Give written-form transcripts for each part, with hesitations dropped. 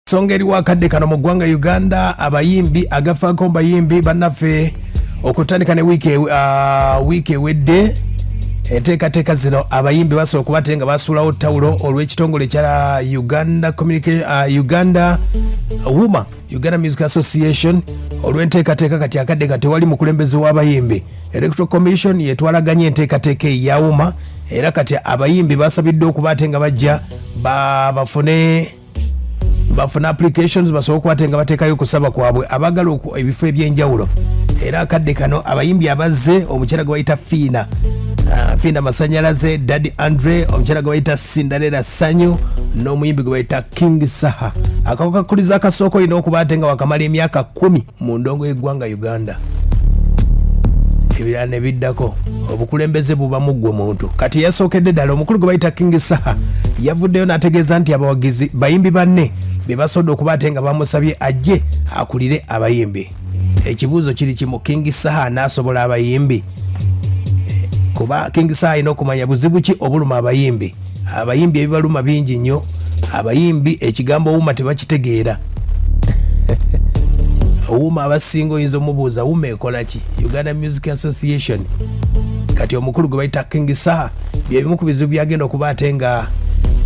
Ensonga eriwo akadde kano mu ggwanga Uganda, abayimbi agafaako mu bayimbi bannaffe okutandika ne wiiki wiiki ewedde, enteekateeka zino abayimbi basobola okuba ate nga basuulawo ttawulo olw'ekitongole kya Uganda Uganda UMA, Uganda Music Association, olw'enteekateeka. Kati akadde ka tewali mukulembeze w'abayimbi. Electoral Commission yetwalaganya enteekateeka eya UMA, era kati abayimbi basabiddwa okuba ate nga bajja bafune applications basobole okuba ate nga bateekayo okusaba kwabwe abaagala ebifo ebyenjawulo. Era akadde kano abayimbi abazze, omukyala gwe bayita Fiina, Fiina Masanyalaze, Daddy Andre, omukyala gwe bayita Cinderella Sanyu n'omuyimbi gwe bayita King Saha. Akakakuliza akasooka, olina okuba ate nga wakamala emyaka 10 mu ndongo y'eggwanga Uganda, ebirala ne biddako. Obukulembeze buba mu ggwe muntu. Kati yasookedde ddala omukulu gwe bayita King Saha yavuddeyo n'ategeeza nti abawagizi bayimbi banne be basobodde okuba ate nga bamusabye ajje akulire abayimbi. Ekibuuzo kiri kimu: King Saha anaasobola abayimbi? Kuba King Saha alina okumanya buzibu ki obuluma abayimbi. Abayimbi ebibaluma bingi nnyo. Abayimbi ekigambo UMA tebakitegeera. UMA abasinga oyinza omubuuza, "UMA ekola ki?" Uganda Music Association. Kati omukulu gwe bayita King Saha byebimu ku bizibu byagenda okuba ate nga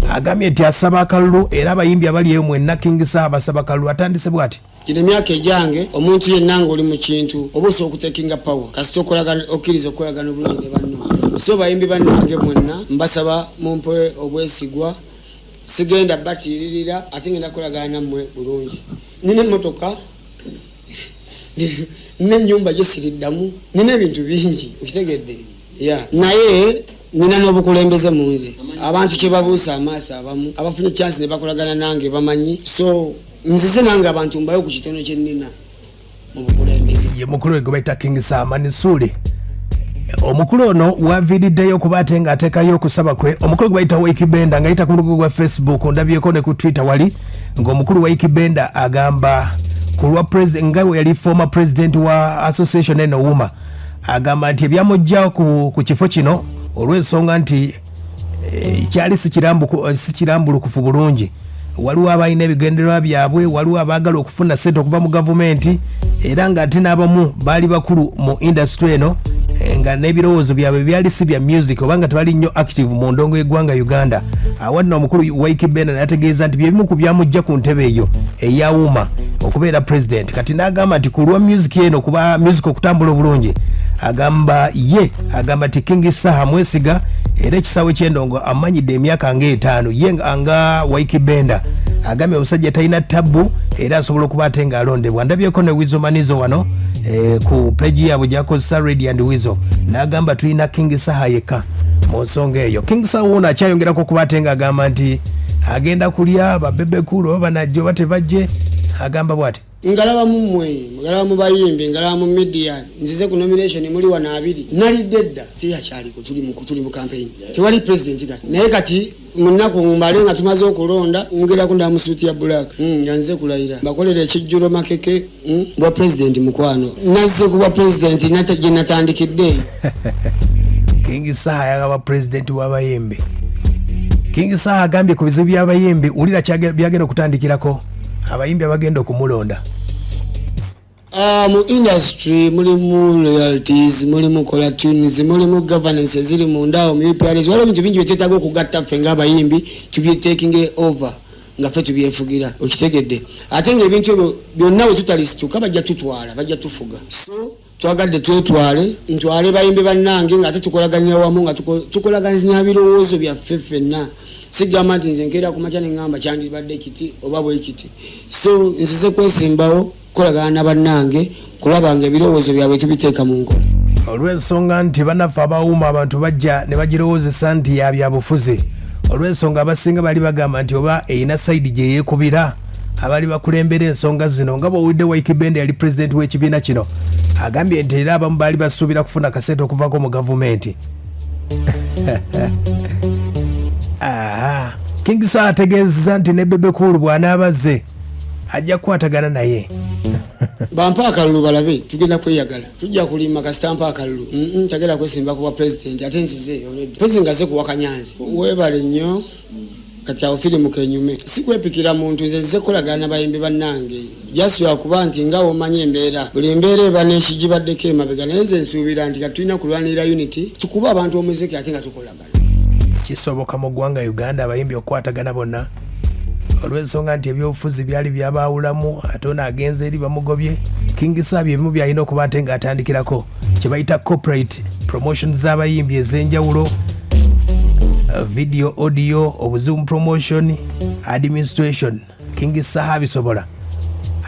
agambye nti asaba akalulu, era abayimbi abali eyo mwenna, King Saha basaba kalulu. Atandise bwati: Gino emyaka egyange, omuntu yenna ng'oli mu kintu oba osobola okutekinga power kasita okkiriza okukolagana obulungi ne banno. So bayimbi bannange mwenna, mbasaba mumpe obwesigwa. Sigenda batiiririra, ate ngenda kukolagana nammwe bulungi. Nina emmotoka, nina ennyumba gyesiriddamu, nina ebintu bingi, okitegedde ya, naye nina n'obukulembeze mu nze. Abantu kye babuusa amaaso, abamu abafunye chance ne bakolagana nange bamanyi. So nzize nange abantu mbayo ku kitono kye nnina mu bukulembeze. Ye mukulu we gwe bayita King Saha Manisuli. Omukulu ono waviiriddeyo okuba ate ng'ateekayo okusaba kwe, omukulu gwe bayita Ykee Benda, ng'ayita ku muligo gwa Facebook, ndabyeko ne ku Twitter wali ng'omukulu Ykee Benda agamba ku lwa nga we yali former president wa association eno UMA, agamba nti ebyamujja ku kifo kino olw'ensonga nti kyali si kirambulukufu bulungi. Waliwo abalina ebigendererwa byabwe, waliwo abaagala okufuna sente okuva mu gavumenti, era nga ate n'abamu baali bakulu mu industry eno, nga n'ebirowoozo byabwe byali si bya music oba nga tebali nnyo active mu ndongo y'eggwanga Uganda. Awanno omukulu Ykee Benda nategeeza nti byebimu ku byamujja ku ntebe eyo eya UMA okubeera president. Kati n'agamba nti ku lwa music eno, kuba music okutambula obulungi, agamba ye agamba nti King Saha mwesiga, era ekisaawe ky'endongo amanyidde emyaka nga 5. Ye nga Ykee Benda agambye omusajja talina tabbu era asobola okuba ate ng'alondebwa. Ndabyeko ne Weasel Manizo wano ku page yaabwe gyakozesa, Radio and Weasel, n'agamba tulina King Saha yekka mu nsonga eyo. King Saha wuuno akyayongerako okuba ate ng'agamba nti agenda kulya ba Bebe Cool oba banajja oba tebajje. Agamba bw'ati: Ngalaba mu mmwe, ngalaba mu bayimbi, ngalaba mu media. Nzize ku nomination, muli wano abiri. Nalidde dda, teyakyaliko. Tuli mu campaign, tewali president kati. Naye kati mu nnaku mbale nga tumaze okulonda, ngera kunda mu suuti ya black, nga nze kulayira mbakolera ekijjulo makeke, bwa president. Mukwano, nazze ku bwa president gye natandikidde. King Saha yagaba president w'abayimbi. King Saha agambye ku bizibu by'abayimbi. Wulira byagenda okutandikirako abayimbi abagenda okumulonda. Mu industry mulimu royalties, mulimu caller tunes, mulimu governance eziri mundaawo mu UPRS. Waliwo ebintu bingi byetwetaaga okugatta ffe ng'abayimbi, tubyetakingire over nga ffe tubyefugira, okitegedde? Ate ngaebintu ebyo byonna bwe tutalisituka, bajja tutwala, bajja tufuga. So twagadde twetwale, ntwale bayimbi bannange nga ate tukolaganira wamu, nga tukolaganya birowoozo byaffe ffenna. Sigamba nti nze nkeera kumakya neŋŋamba kyandibadde kiti oba bwe kiti. So nzize kwesimbawo kukolagana na bannange, kulaba nga ebirowoozo byabwe tubiteeka mu nkola. Olw'ensonga nti bannaffe abawuuma abantu bajja ne bagirowoozesa nti ya byabufuzi, olw'ensonga abasinga bali bagamba nti oba erina side gye yeekubira abali bakulembera ensonga zino, nga bw'owulidde Ykee Benda yali pulezidenti w'ekibiina kino agambye nti era abamu baali basuubira kufuna kasente okuvako mu gavumenti. Aha. King Saha ategeezezza nti ne Bebe Cool bw'anaabaze ajja kukwatagana naye. Bampa akalulu balabe, tugenda kweyagala, tujja kulima kasita mpa akalulu. Tagenda kwesimba kuba president, ate nzize already. President ngaze kuwakanya nze. Weebale nnyo. Kati awo firimu kenyume. Sikwepikira muntu, nze nzize kukolagana na bayimbi bannange, just lwakuba nti nga womanyi embeera, buli mbeera eba nekigibaddeko emabega, naye nze nsuubira nti kati tulina kulwanirira unity, tukube abantu omuziki ate nga tukolagana. Kisoboka mu ggwanga Uganda abayimbi okukwatagana bonna, olw'ensonga nti ebyobufuzi byali byabaawulamu, ate ono agenze eri bamugobye. King Saha ebimu byalina okuba ate ng'atandikirako kye bayita corporate promotion z'abayimbi ez'enjawulo, video, audio, obuzibu mu promotion, administration. King Saha abisobola,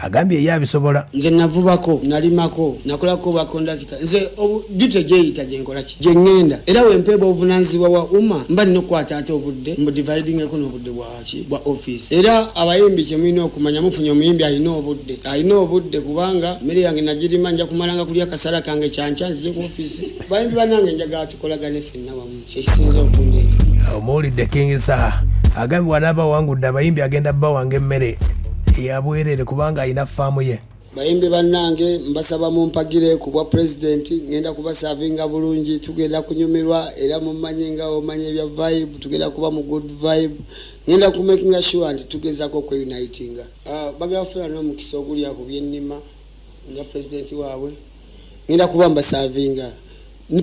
agambye ye abisobola. Nze navubako, nalimako, nakolako obwa kondakita. Nze duty gyeyita gyenkola ki gyeŋŋenda, era wempeebwa obuvunanyizibwa bwa UMA, mba nina okukwata ate obudde mbudividingeko n'obudde bwaki bwa office. Era abayimbi kyemulina okumanya, mufunye omuyimbi alina obudde, alina obudde, kubanga mmere yange nagirima, nja kumalanga kulya kasala kange kyankya nzije ku office. Bayimbi bannange, njagala tukolagane ffenna wamu, kyekisinza okundeeta. Omuwulidde King Saha agambye wanaaba wangudde abayimbi agenda bbawanga emmere yabwerere kubanga alina faamu ye. Bayimbi bannange, mbasaba mumpagire ku bwa pulezidenti. Ngenda kubasavinga bulungi, tugenda kunyumirwa, era mumanyi nga omanyi ebya vibe, tugenda kuba mu good vibe. Ngenda kumakinga sure nti tugezako okweunitinga. Bagenda kufuna n'omukisa ogulya ku byennima nga pulezidenti waabwe. Ngenda kuba mbasavinga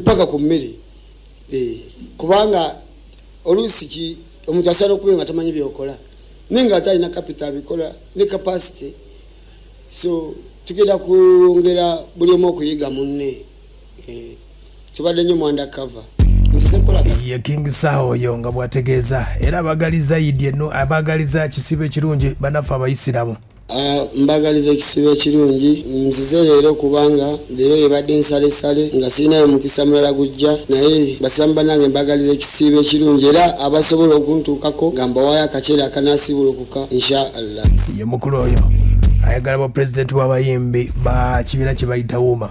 paka ku mmere, kubanga oluusi ki omuntu asobola okubeera nga tamanyi byokola, naye nga ate alina capital abikola ne capacity. So tugenda kwongera buli omu okuyiga munne. Tubadde nnyo mu undercover. Nzize kukola. Ye King Saha oyo nga bw'ategeeza, era abagaliza Idi eno, abagaliza kisibo ekirungi bannaffe abayisiramu. Ah, mbagaliza ekisibo ekirungi. Nzize leero kubanga leero yebadde nsalesale nga sirinayo mukisa mulala gujja, naye basiramu bannange, mbagaliza ekisiibo ekirungi, era abasobola okuntuukako nga mbawaayo akaceere akanasibulukuka, insha Allah. Ye mukulu oyo ayagala bwa pulezidenti w'abayimbi ba kibiina kye bayita UMA.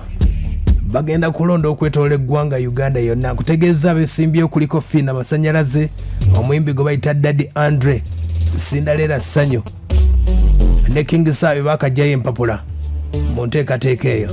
Bagenda kulonda okwetoola eggwanga Uganda yonna. Kutegeeza abesimbyewo kuliko Fiina Masanyalaze, omuyimbi gwe bayita Daddy Andre, Cinderella Ssanyu ne King Saha, bakajjayo empapula mu nteekateeka eyo.